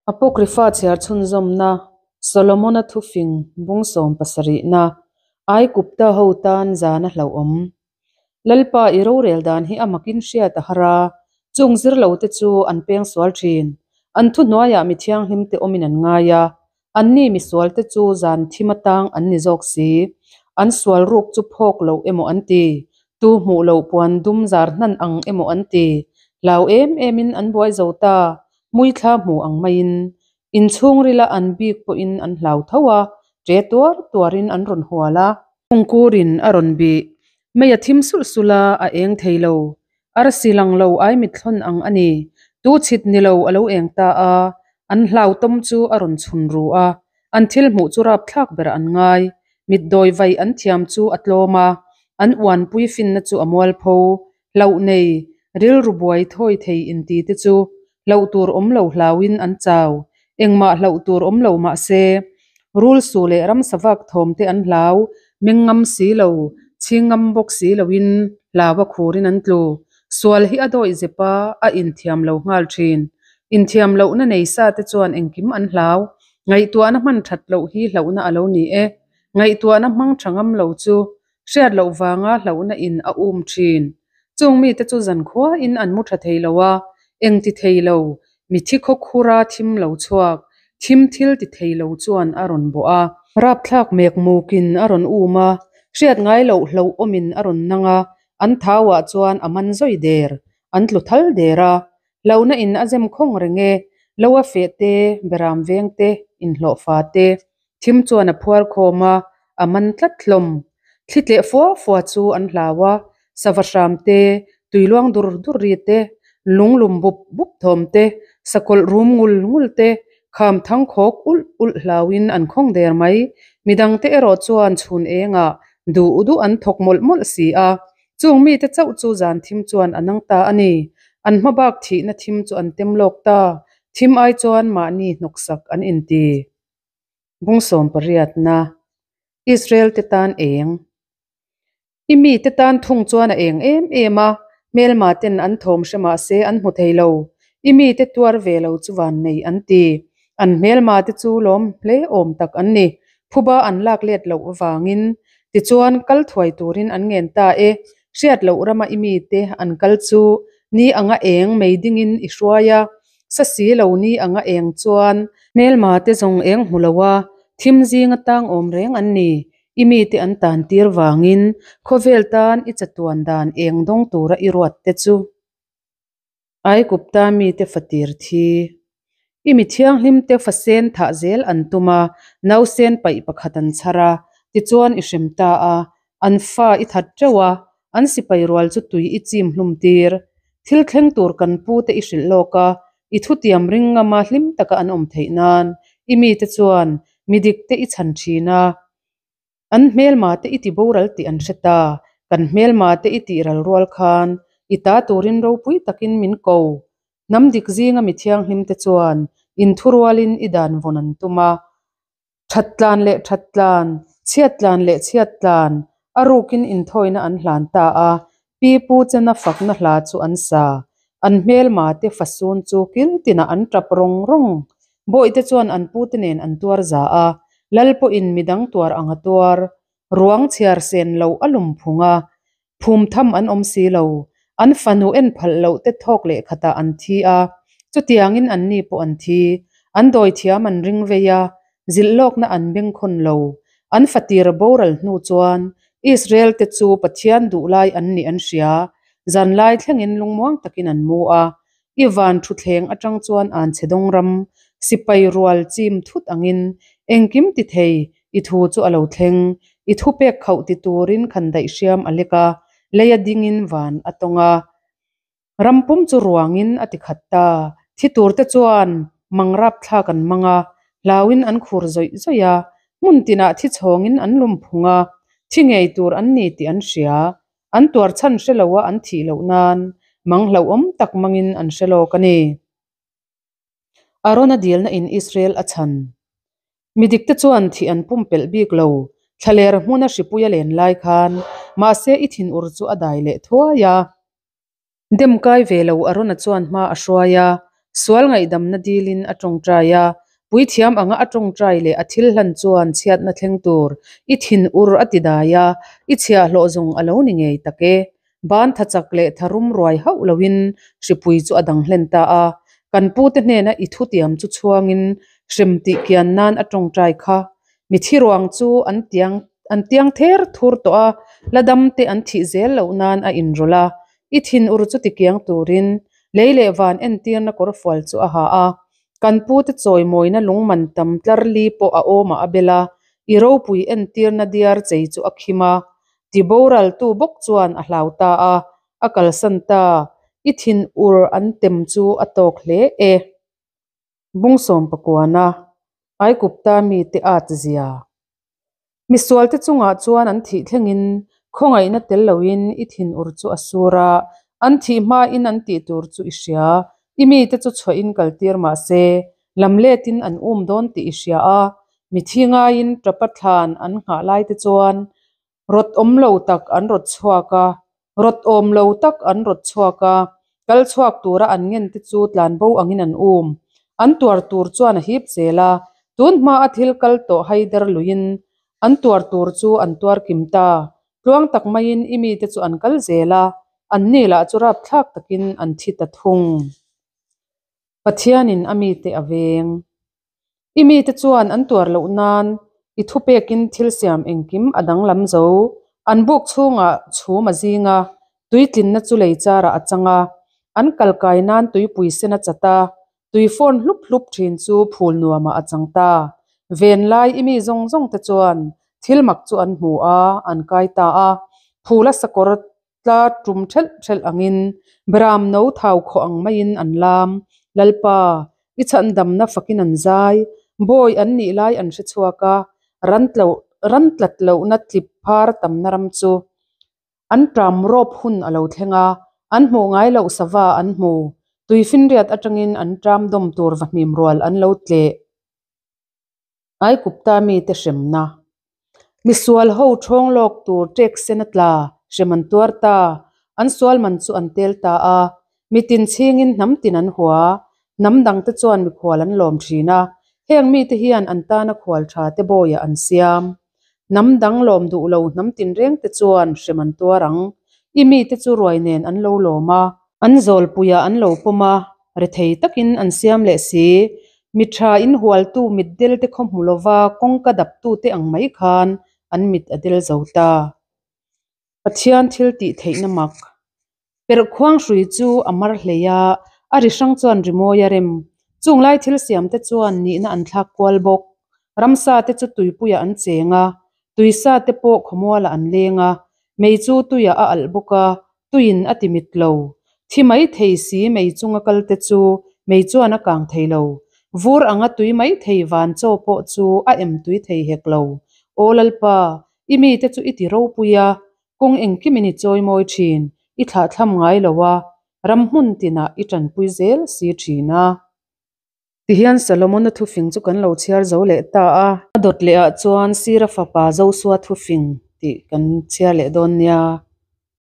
Apocrypha chhiar chhunzawmna, Solomona thufing bung sawmpasarihna, Aigupta ho tan zan a hlauhawm. Lalpa i rorel dan hi a makin hriat a har a, chung zir lo te chu an peng sual thin. An thuhnuaiah mi thianghlim te awmin an ngai a, anni misual te chu zan thim atang an ni zawk si. An sual ruk chu phawk loh emaw an ti, tu hmuh loh puan dum zar hnan ang emaw an ti. Hlau em emin an buai zo ta, Muithla hmu ang maiin inchhungrila an bik pawhin an hlau tho a, ṭe tuar tuarin an rawn hual a. Kungkurin a rawn bih. Mei a thim sulh sulh a, a eng thei lo. Arsi lang lo ai mithlawn ang a ni. Tu chhit ni lo a lo eng ta a, an hlautawm chu a rawn chhun ru a, an thil hmuh chu rapthlak ber an ngai. Mitdawi vaih an thiam chu a tlawm a, an uanpui finna chu a mualpho. Hlauh nei, rilru buai thawi thei inti te chu hlauh tur awm lo hlauin an chau. Engmah hlauh tur awm lo mah se, rul su leh ramsa vak thawm te an hlau, meng ngam si lo, chhing ngam bawk si loin hlau a khurin an tlu. Sual hi a dawih zep a, a inthiam lo nghal thin. Inthiam lohna nei sa te chuan engkim an hlau. Ngaihtuahna hman that loh hi hlauhna a lo ni e. Ngaihtuahna hmang tha ngam lo chu Hriat loh vanga hlauhna in a um thin. Chung mite chu zankhua in an mu tha thei lo a, eng ti thei lo, mithi khaw khura thim lo chhuak, thim thil ti thei lo chuan a rawn bawh a. Rapthlak mek mukin a rawn um a, hriat ngai loh hlauhawmin a rawn nang a, an thauah chuan a man zawi der, an tlu thal der a. Hlauhna in a zem khawng reng e, lo a feh te, beram veng te, inhlawhfa te, Thim chuan a phuar khawm a, a man tlat hlawm. Thli tleh fua fua chu an hlau a, sava hram te, tui luang dur dur ri te, lung lum bup bup thawm te, sakawlh rum ngul ngul te, kham thang khawk ulh ulh hlauin an khawng der mai. Midangte erawh chuan chhun engah duh duh an thawk mawlh mawlh si a, chung mite chauh chu zan thim chuan a nang ta a ni. An hma bak thihna thim chu an tem lawk ta, thim ai chuan mahni hnawksak an inti. Bung sawmpariatna, Israel te tan eng? I mite tan thung chuan a eng em em a, hmelma ten an thawm hre mah se an hmu thei lo. I mite tuar ve lo chu van nei an ti. An hmelma te chu lawm hle awm tak an ni. Phuba an lak let loh avangin tichuan kal thuai turin an ngen ta e. Hriat loh rama i mite an kal chu ni anga eng mei dingin i hruai a, Sa si lo ni anga eng chuan. Hmelma te zawng eng hmu lo a, thim zinga tang awm reng an ni. I mite an tan tir vangin khawvel tan i chatuan dan eng dawng tura i ruat te chu. Aigupta mite fatir thi. I mi thianghlim te fasen thah zel an tum a, nausen paih pakhat an chhar a, tichuan i hrem ta a, an fa i that teuh a, An sipai rual chu tui i chim hlum tir. Thil thleng tur kan pu te i hrilh lawk a, i thutiam ring ngama hlim taka an awm theih nan i mite chuan mi dik te i chhan thin a. An hmelma te i ti boral tih an hre ta. Kan hmelma te i tih ral rual khan i ta turin ropui takin min ko. Hnam dik zinga mi thianghlim te chuan inthurualin i dan vawn an tum a. That tlan leh that tlan, chhiat tlan leh chhiat tlan, a rukin inthawina an hlan ta a, pi pu chena fakna hla chu an sa. An hmelma te fasun chu kil tinah an tap rawng rawng. Bawihte chuan an pute nen an tuar za a, Lal pawhin midang tuar ang a tuar. Ruang chhiar sen loh a lum phung a, Phum tham an awm si lo. An fanu en phalh loh te thawk leh khatah an thi a, chutiangin anni pawh an thi. An dawithiam an ring vei a, zilh lawkna an bengkhawn lo. An fatir boral hnu chuan Israel te chu Pathian duh lai an nih an hria. Zanlai thlengin lungmuang takin an mu a. I van thutthleng atang chuan an chhe dawng ram, sipai rual chim thut angin engkim ti thei i thu chu a lo thleng. I thupek khauh ti turin khan daih hriam a lek a, leia dingin van a tawng a. Ram pum chu ruangin a ti khat ta. Thi turte chuan mang rapthlak an mang a, hlauin an khur zawih zawih a, hmun tinah thi chhawngin an lum phung a, thi ngei tur an ni tih an hria. An tuar chhan hre lo a an thih loh nan mang hlauhawm tak mangin an hre lawk a ni. Arona dilna in Israel a chhan. Mi dikte chuan thih an pumpelh bik lo, thlaler hmuna hripui a len lai khan, mahse i thinur chu a dai leh thuai a. Dem kai ve lo Arona chuan hma a hruai a, Sual ngaihdamna dilin a tawngtai a. Puithiam anga a tawngtai leh a thil hlan chuan chhiatna thleng tur i thin ur a ti dai a, i chhiahhlawh zawng a lo ni ngei tak e. Ban tha chak leh tha rum ruai hauh loin hripui chu a dang hlen ta a. Kan pute hnena i thutiam chu chhuangin hrem tih kian nan a tawngtai kha. Mithi ruang chu an tiang an tiang ther thur tawh a, la dam te an thih zel loh nan a inrawlh a. I thinur chu tikiang turin lei leh van entirna kawrfual chu a ha a. Kan pute chawimawina lungman tam tlar li pawh a awmah a bel a, i ropui entirna diar chei chu a khim a. Tiboraltu bawk chuan a hlau ta a, a kalsan ta. I thinur an tem chu a tawk hle e. Bung sawmpakuana Aikupta mite at zia. Misualte chungah chuan an thih thlengin khawngaihna tel loin i thinur chu a sur a, an thih hmain an tih tur chu i hria. I mite chu chhuahin kaltir mah se, lamletin an um dawn tih i hria a, mithi ngaiin tapa thlan an nghah laite chuan rawt awm lo tak an rawt chhuak a, rawt awm lo tak an rawt chhuak a, kal chhuak tura an ngente chu tlanbo angin an um. An tuar tur chuan a hip zel a, tun hma a thil kal tawh haider luiin an tuar tur chu an tuar kim ta. Tluang tak maiin i mite chu an kal zel a, anni lah chu rapthlak takin an thi ta thung. Pathianin a mite a veng. I mite chuan an tuar loh nan i thupekin thil siam engkim a danglam zo. An buk chhungah chhum a zing a, tuitlinna chu lei charah a chang a, an kal kai nan tuipui sen a chat a, tui fawn hlup hlup thin chu phul nuamah a chang ta. Ven lai i mi zawng zawng te chuan thil mak chu an hmu a, an kai ta a. Phula sakawr tla tum thelh thelh angin Beram no thau khawh ang maiin an lam. Lalpa, i chhandamna fakin an zai. Bawi an nih lai an hre chhuak a, ran tlo ran tlat lohna tlip phar tamna ram chu. An ṭam rawp hun a lo thleng a, an hmuh ngai loh sava an hmu. Tuifinriat atangin an ṭam dawm tur vahmim rual an lo tleh. Aikupta mite hremna. Misual ho ṭhawng lawk tur ṭek sen a tla, hrem an tuar ta. An sual man chu an tel ta a. Mitin chhingin hnam tin an hua. Hnam dangte chuan mikhual an lawm ṭhin a. Heng mite hian an tana khual ṭha te bawiah an siam. Hnam dang lawm duh lo hnam tinrengte chuan hrem an tuar ang. I mite chu ruai nen an lo lawm a. An zawlpuiah an lo pawm a, rethei takin an siam leh si. Mi tha in hualtu mitdel te khaw hmu lova kawngka daptute ang mai khan an mit a del zo ta. Pathian thil tih theihna mak. Perh khuang hrui chu a mar hlei a, a ri hrang chuan rimawi a rem. Chung lai thil siam te chuan nihna an thlak kual bawk. Ramsa te chu tuipuiah an cheng a, tuisa te pawh khawmualah an leng a, mei chu tuiah a alh bawk a, tuiin a ti mit lo. Thi mai thei si mei chunga kal te chu mei chuan a kang thei lo. Vur anga tui mai thei van chaw pawh chu a em tui thei hek lo. Aw Lalpa, i mite chu i ti ropui a, kawng engkimin i chawimawi thin, i thlahthlam ngai lo a, ram hmun tinah i tanpui zel si thin a. Tihian Solomon-a thufing chu kan lo chhiar zo leh ta a. A dawt leh ah chuan Sira fapa Josua thufing tih kan chhiar leh dawn nia.